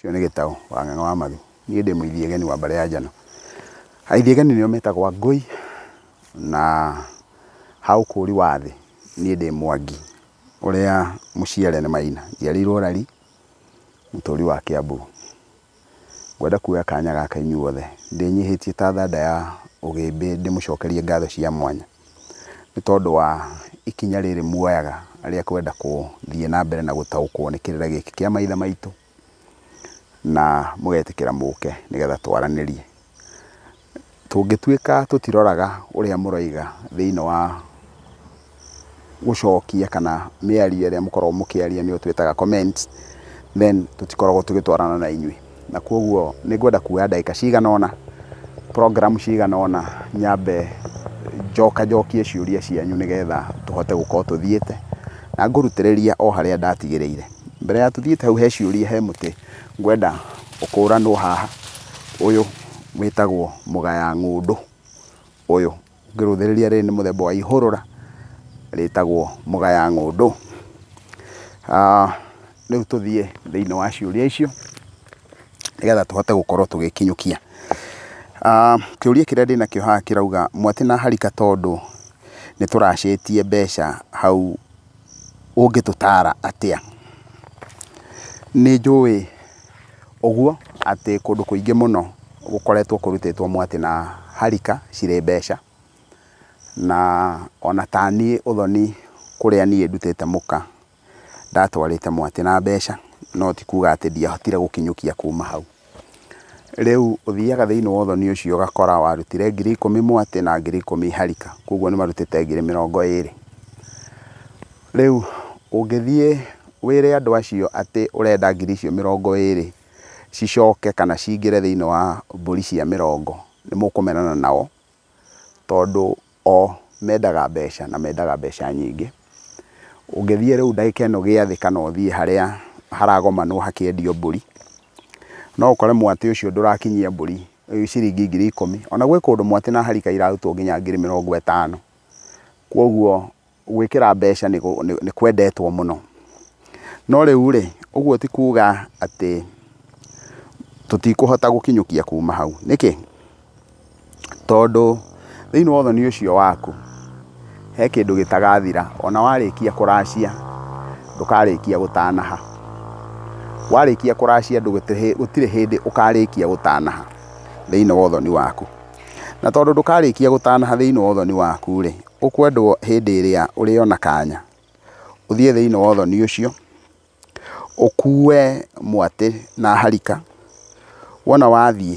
Ũcio nĩ Gĩtaũ wa Ng'ang'a wa Mathu. Niĩ ndĩ mũithiegeni wa mbarĩ ya Njano. Aithiegeni nĩo metagwo Angũi, na ha ũkũri wa thĩ niĩ ndĩ Mwangi ũrĩa mũciare nĩ Maina. Njiarĩirwo Rari, mũtũri wa Kiambu. Ngwenda kuoya kanya gaka inyuothe ndĩnyihĩtie ta thanda ya ũgĩmbĩ ndĩmũcokerie ngatho cia mwanya nĩ tondũ wa ikinya rĩrĩ muoyaga rĩa kwenda kũthiĩ na mbere na gũtaũkwo nĩ kĩrĩra gĩkĩ kĩa maithe maitũ, na mũgetĩkĩra mũke nĩgetha twaranĩrie. Tũngĩtuĩka tũtiroraga ũrĩa mũroiga thĩinĩ wa gũcokia kana mĩario ĩrĩa mũkoragwo mũkĩaria nĩyo twĩtaga comments, then tũtikoragwo tũgĩtwarana na inyuĩ. Na koguo nĩ ngwenda kuoya ndagĩka cigana ũna, program cigana ũna, nyambe njokanjokie ciũria cianyu nĩgetha tũhote gũkorwo tũthiĩte na ngũrutĩrĩria o harĩa ndatigĩrĩire. Mbere ya tũthiĩte hau he ciũria, he mũtĩ ngwenda ũkũranwo haha, ũyũ wĩtagwo mũgaya ng'ũndũ. Ũyũ ngĩrũthĩrĩria rĩrĩ nĩ mũthemba wa ihũrũra, rĩtagwo mũgaya ng'ũndũ. Rĩu tũthiĩ thĩinĩ wa ciũria icio nĩgetha tũhote gũkorwo tũgĩkinyũkia. Kĩũria kĩrĩa ndĩnakĩo haha kĩrauga mwatĩ na harika tondũ nĩ tũracĩtie mbeca hau ũngĩtũtara atĩa? Nĩ njũĩ ũguo atĩ kũndũ kũingĩ mũno gũkoretwo kũrutĩtwo mwatĩ na harika cirĩ mbeca, na ona ta niĩ ũthoni kũrĩa niĩ ndutĩte mũka ndatwarĩte mwatĩ na mbeca, no ti kuga atĩ ndiahotire gũkinyũkia kuma hau. Rĩu ũthiaga thĩinĩ wa ũthoni ũcio ũgakora warutire 10,000 mwatĩ na 10,000 harika, koguo nĩ marutĩte 20,000. Rĩu ũngĩthiĩ wĩre andũ acio atĩ ũrenda ngiri icio 20 cicoke kana cingĩre thĩinĩ wa mbũri cia 20, nĩ mũkũmenana nao, tondũ o mendaga mbeca na mendaga mbeca nyingĩ. Ũngĩthiĩ rĩu ndagĩka ĩno gĩathĩ kana ũthiĩ harĩa haragomanwo hakĩendio mbũri, no ũkore mwatĩ ũcio ndũrakinyia mbũri ciringi 10,000. Ona gwĩ kũndũ mwatĩ na harika irarutwo nginya 50,000. Koguo gwĩkĩra mbeca nĩ kwendetwo mũno. No rĩu rĩ, ũguo ti kuga atĩ tũtikũhota gũkinyũkia kuma hau. Nĩkĩ? Tondũ thĩinĩ wa ũthoni ũcio waku he kĩndũ gĩtagathira, ona warĩkia kũracia ndũkarĩkia gũtanaha. Warĩkia kũracia gũtirĩ hĩndĩ ũkarĩkia gũtanaha thĩinĩ wa ũthoni waku. Na tondũ ndũkarĩkia gũtanaha thĩinĩ wa ũthoni waku rĩ, ũkwendwo hĩndĩ ĩrĩa ũrĩona kanya ũthiĩ thĩinĩ wa ũthoni ũcio ũkue mwatĩ na harika. Wona wathiĩ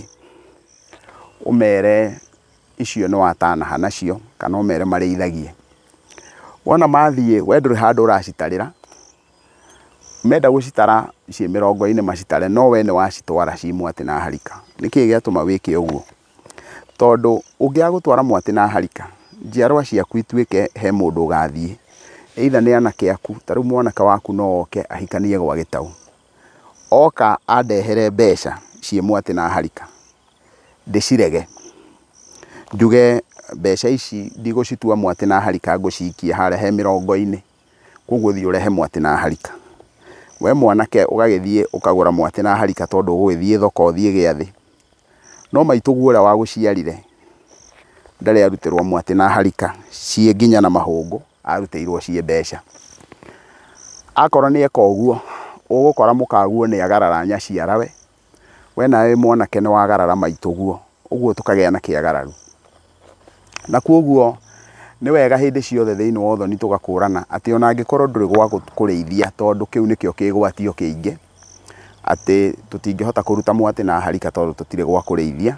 ũmere icio nĩ watanaha nacio, kana ũmere marĩithagie. Wona mathiĩ we ndũrĩ handũ ũracitarĩra, menda gũcitara ciĩ mĩrongo-inĩ macitare, no we nĩ wacitwara ci mwatĩ na harika. Nĩkĩ gĩatũma wĩke ũguo? Tondũ ũngĩaga gũtwara mwatĩ na harika, njiarwa ciaku ituĩke he mũndũ ũgathiĩ, either nĩ anake aku, ta rĩu mwanake waku no oke ahikanie gwa Gĩtaũ, oka andehere mbeca ciĩ mwatĩ na harika, ndĩcirege, njuge mbeca ici ndigũcitua mwatĩ na harika, ngũcikie harĩa he mĩrongo-inĩ, koguo thiĩ ũrehe mwatĩ na harika. We mwanake ũgagĩthiĩ ũkagũra mwatĩ na harika tondũ ũgũgĩthiĩ thoko ũthiĩ gĩathĩ, no maitũguo ũrĩa wagũciarire ndarĩ arutĩrwo mwatĩ na harika ciĩ nginya na mahũngũ, arutĩirwo ciĩ mbeca. Akorwo nĩ eka ũguo, ũgũkora mũkaguo nĩ agarara nyaciarawe, we nawe mwanake nĩ wagarara maitũguo, ũguo tũkagĩa na kĩagararu. Na koguo nĩ wega hĩndĩ ciothe thĩinĩ wa ũthoni tũgakũrana atĩ ona angĩkorwo ndũrĩ gwa kũrĩithia, tondũ kĩu nĩkĩo kĩgwatio kĩingĩ, atĩ tũtingĩhota kũruta mwatĩ na harika tondũ tũtirĩ gwa kũrĩithia.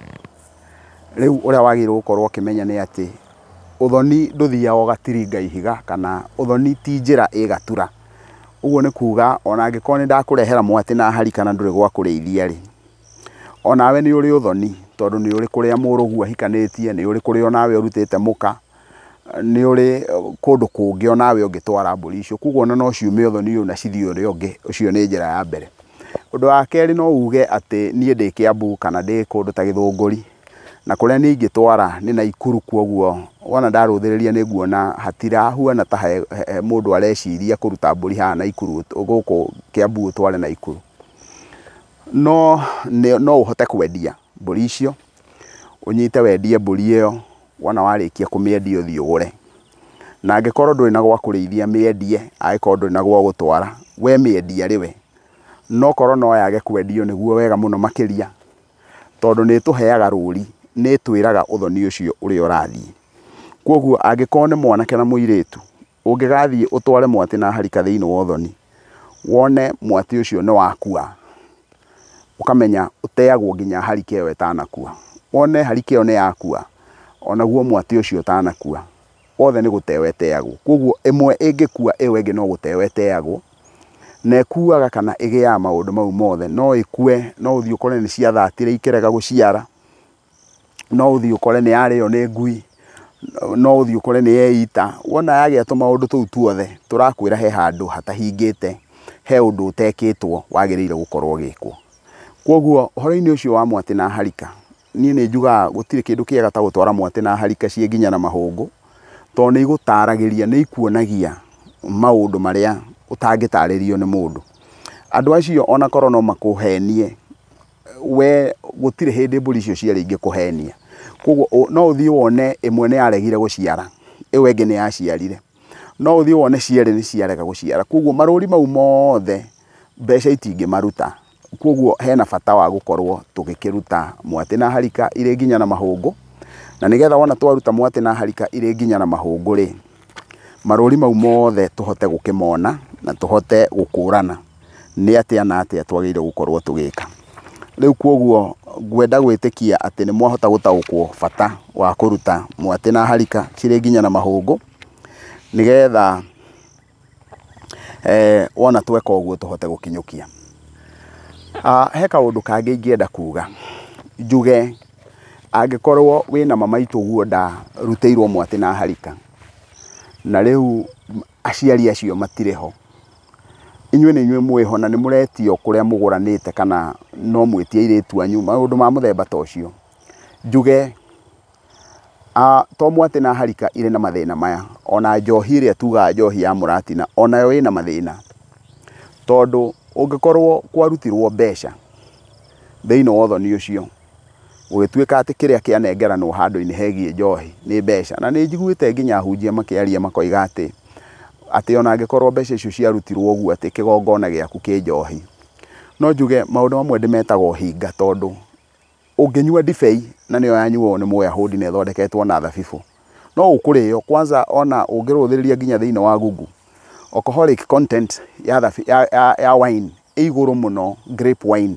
Rĩu ũrĩa wagĩrĩirwo gũkorwo ũkĩmenya nĩ atĩ ũthoni ndũthiaga ũgatiringa ihiga, kana ũthoni ti njĩra ĩgatura. Ũguo nĩ kuga ona angĩkorwo nĩ ndakũrehera mwatĩ na harika na ndũrĩ gwa kũrĩithia rĩ, onawe nĩ ũrĩ ũthoni, tondũ nĩ ũrĩ kũrĩa mũrũguo ahikanĩtie, nĩ ũrĩ kũrĩa onawe ũrutĩte mũka, nĩ ũrĩ kũndũ kũngĩ onawe ũngĩtwara mbũri icio. Koguo ona no ciume ũthoni ũyũ na cithiĩ ũrĩa ũngĩ. Ũcio nĩ njĩra ya mbere. Ũndũ wa kerĩ, no uge atĩ niĩ ndĩ Kiambu kana ndĩ kũndũ ta Gĩthũngũri, na kũrĩa niĩ ingĩtwara nĩ Naikuru, koguo wona ndarũthĩrĩria nĩ nguona hatirahuana ta he mũndũ areciria kũruta mbũri haha Naikuru, gũkũ Kiambu ũtware Naikuru. No no ũhote kwendia mbũri icio, ũnyite wendie mbũri ĩyo, wona warĩkia kũmĩendia ũthiĩ ũgũre. Na angĩkorwo ndũrĩ na gwa kũrĩithia mĩendie, angĩkorwo ndũrĩ na gwa gũtwara, we mĩendie arĩ we. No korwo no yage kwendio nĩguo wega mũno makĩria, tondũ nĩ ĩtũheaga rũri, nĩ ĩtwĩraga ũthoni ũcio ũrĩa ũrathiĩ. Koguo angĩkorwo nĩ mwanake na mũirĩtu, ũngĩgathiĩ ũtware mwatĩ na harika thĩinĩ wa ũthoni, wone mwatĩ ũcio nĩ wakua, ũkamenya ũteagwo nginya harika ĩyo ĩtanakua. Wone harika ĩyo nĩ yakua, onaguo mwatĩ ũcio ũtanakua, wothe nĩ gũteo ĩteagwo. Koguo ĩmwe ĩngĩkua ĩyo ĩngĩ no gũteo ĩteagwo, na ĩkuaga kana ĩgĩaga maũndũ mau mothe. No ĩkue, no ũthiĩ ũkore nĩ ciathatire ikĩrega gũciara, no ũthiĩ ũkore nĩ yarĩo nĩ ngui, no ũthiĩ ũkore nĩ yeita. Wona yagĩa tũmaũndũ tũu tuothe, tũrakwĩra he handũ hatahingĩte, he ũndũ ũtekĩtwo wagĩrĩire gũkorwo ũgĩkwo. Koguo ũhoro-inĩ ũcio wa mwatĩ na harika, niĩ nĩ njugaga gũtirĩ kĩndũ kĩega ta gũtwara mwatĩ na harika ciĩ nginya na mahũngũ, tondũ nĩ igũtaragĩria, nĩ ikuonagia maũndũ marĩa ũtangĩtarĩrio nĩ mũndũ. Andũ acio onakorwo no makũhenie, we gũtirĩ hĩndĩ mbũri icio cierĩ ingĩkũhenia. Koguo no ũthiĩ wone ĩmwe nĩ yaregire gũciara, ĩyo ĩngĩ nĩ yaciarire. No ũthiĩ wone cierĩ nĩ ciarega gũciara. Koguo marũri mau mothe mbeca itingĩmaruta. Koguo hena bata wa gũkorwo tũgĩkĩruta mwatĩ na harika irĩ nginya na mahũngũ, na nĩgetha wona twaruta mwatĩ na harika irĩ nginya na mahũngũ rĩ, marũri mau mothe tũhote gũkĩmona na tũhote gũkũrana nĩ atĩa na atĩa twagĩrĩire gũkorwo tũgĩka. Rĩu koguo ngwenda gwĩtĩkia atĩ nĩ mwahota gũtaũkwo bata wa kũruta mwatĩ na harika cirĩ nginya na mahũngũ, nĩgetha wona tweka ũguo tũhote gũkinyũkia. He kaũndũ kangĩ ingĩenda kuga, njuge angĩkorwo wĩna mama itũ ũguo ndarutĩirwo mwatĩ na harika, na rĩu aciari acio matirĩ ho, inyuĩ nĩ inyuĩ mwĩho na nĩ mũretio kũrĩa mũgũranĩte kana no mwĩtie airĩtu anyu, maũndũ ma mũthemba ta ũcio, njuge to mwatĩ na harika irĩ na mathĩna maya, ona njohi ĩrĩa tugaga njohi ya mũratina, onayo ĩna mathĩna. Tondũ ũngĩkorwo kwarutirwo mbeca thĩinĩ wa ũthoni ũcio, gũgĩtuĩka atĩ kĩrĩa kĩanengeranwo handũ-inĩ hegiĩ njohi nĩ mbeca. Na nĩ njiguĩte nginya ahunjia makĩaria makoiga atĩ atĩ ona angĩkorwo mbeca icio ciarutirwo ũguo atĩ kĩgongona gĩaku kĩ njohi. No njuge maũndũ mamwe ndĩmetaga ũhinga, tondũ ũngĩnyua ndibei na nĩyo yanyuo nĩ Mũyahudi na ĩthondeketwo na thabibũ, no ũkũrĩo. Kwanza ona ũngĩrũthĩrĩria nginya thĩinĩ wa Google, alcoholic content ya wine ĩ igũrũ mũno, grape wine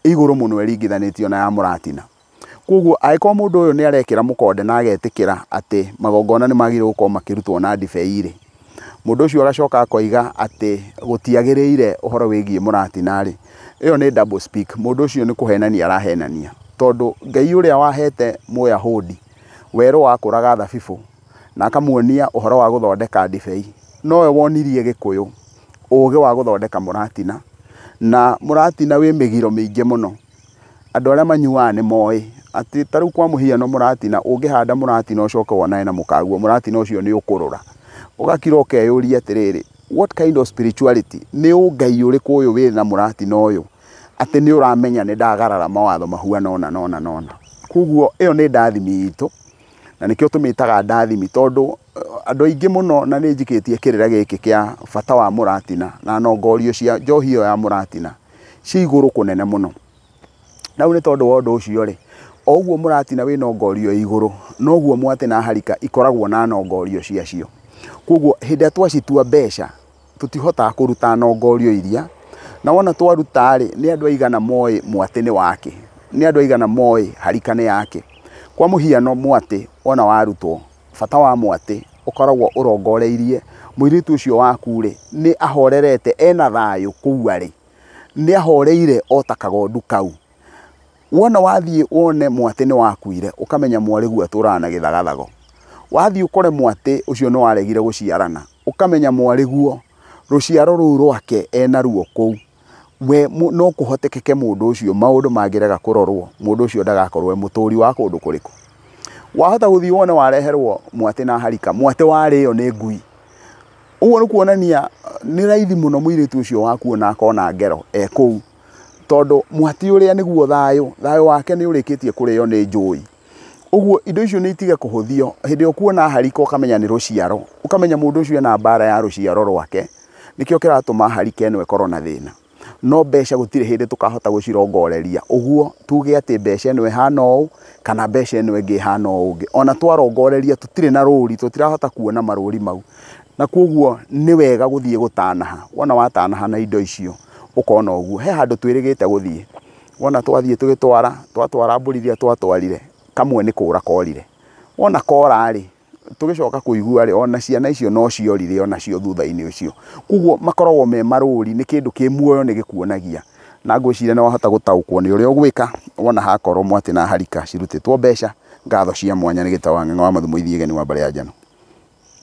ĩ igũrũ mũno ĩringithanĩtio na ya mũratina. Koguo angĩkorwo mũndũ ũyũ nĩ arekĩra mũkonde na agetĩkĩra atĩ magongona nĩ magĩrĩirwo gũkorwo makĩrutwo na ndibei rĩ, mũndũ ũcio agacoka akoiga atĩ gũtiagĩrĩire ũhoro wĩgiĩ mũratina rĩ, ĩyo nĩ double speak. Mũndũ ũcio nĩ kũhenania arahenania, tondũ Ngai ũrĩa wahete Mũyahudi werũ wa kũraga thabibũ na akamuonia ũhoro wa gũthondeka ndibei, nowe wonirie Gĩkũyũ ũgĩ wa gũthondeka mũratina. Na mũratina wĩ mĩgiro mĩingĩ mũno. Andũ arĩa manyuaga nĩ moĩ atĩ ta rĩu kwa mũhiano mũratina, ũngĩhanda mũratina ũcoke wonane na mũkaguo, mũratina ũcio nĩ ũkũrũra. Ũgakira ũkeyũria atĩrĩrĩ, what kind of spirituality, nĩ ũngai ũrĩkũ ũyũ wĩna mũratina ũyũ atĩ nĩ ũramenya nĩ ndagarara mawatho mahuana ũna na ũna na ũna. Koguo ĩyo nĩ ndathimi itũ, na nĩkĩo tũmĩtaga ndathimi, tondũ andũ aingĩ mũno, na nĩ njikĩtie kĩrĩra gĩkĩ kĩa bata wa mũratina na nongorio cia njohi ĩyo ya mũratina ci igũrũ kũnene mũno. Na rĩu nĩ tondũ wa ũndũ ũcio rĩ, o ũguo mũratina wĩ nongorio igũrũ, noguo mwatĩ na harika ikoragwo na nongorio ciacio. Koguo hĩndĩ ĩrĩa twacitua mbeca, tũtihotaga kũruta nongorio iria, na wona twaruta rĩ, nĩ andũ aigana moĩ mwatĩ nĩ wake, nĩ andũ aigana moĩ harika nĩ yake. Kwa mũhiano mwatĩ wona warutwo, bata wa mwatĩ ũkoragwo ũrongoreirie mũirĩtu ũcio waku rĩ, nĩ ahorerete, ena thayũ kũu arĩ, nĩ ahoreire o ta kagondu kau. Wona wathiĩ wone mwatĩ nĩ wakuire, ũkamenya mwarĩguo atũraga na gĩthagathago. Wathiĩ ũkore mwatĩ ũcio nĩ waregire gũciarana, ũkamenya mwarĩguo rũciaro rũu rwake ena ruo kũu. We no kũhotekeke mũndũ ũcio maũndũ mangĩrega kũrorwo, mũndũ ũcio ndagakorwo e mũtũri wa kũndũ kũrĩkũ. Wahota gũthiĩ wone wareherwo mwatĩ na harika, mwatĩ warĩo nĩ ngui. Ũguo nĩ kuonania nĩ raithi mũno mũirĩtu ũcio waku ona akona ngero e kũu, Tondũ mwati ũrĩa nĩguo thayũ, thayũ wake nĩ ũrĩkĩtie kũrĩo nĩ njũi. Ũguo indo icio nĩ itige kũhũthio. Hĩndĩ ĩrĩa ũkuona harika ũkamenya nĩ rũciaro, ũkamenya mũndũ ũcio ena mbara ya rũciaro rwake, nĩkĩo kĩratũma harika ĩno ĩkorwo na thĩna. No mbeca gũtirĩ hĩndĩ tũkahota gũcirongoreria ũguo tuge atĩ mbeca ĩno ĩhana ũũ kana mbeca ĩno ĩngĩ ĩhana ũũ ũngĩ. Ona twarongoreria tũtirĩ na rũri, tũtirahota kuona marũri mau. Na koguo nĩ wega gũthiĩ gũtanaha. Wona watanaha na indo icio ũkona ũguo. He handũ twĩrĩgĩte gũthiĩ. Wona twathiĩ tũgĩtwara, twatwara mbũri iria twatwarire, kamwe nĩ kũra korire. Wona kora rĩ, tũgĩcoka kũigua rĩ, ona ciana icio no ciorire onacio thutha-inĩ ũcio. Koguo makoragwo me marũri, nĩ kĩndũ kĩ muoyo nĩ gĩkuonagia. Na ngwĩciria nĩ wahota gũtaũkwo nĩ ũrĩa ũgwĩka wona hakorwo mwatĩ na harika cirutĩtwo mbeca. Ngatho cia mwanya nĩ gĩtawa Ng'ang'a wa Mathumo ithiĩ geni wa mbarĩ ya Njano.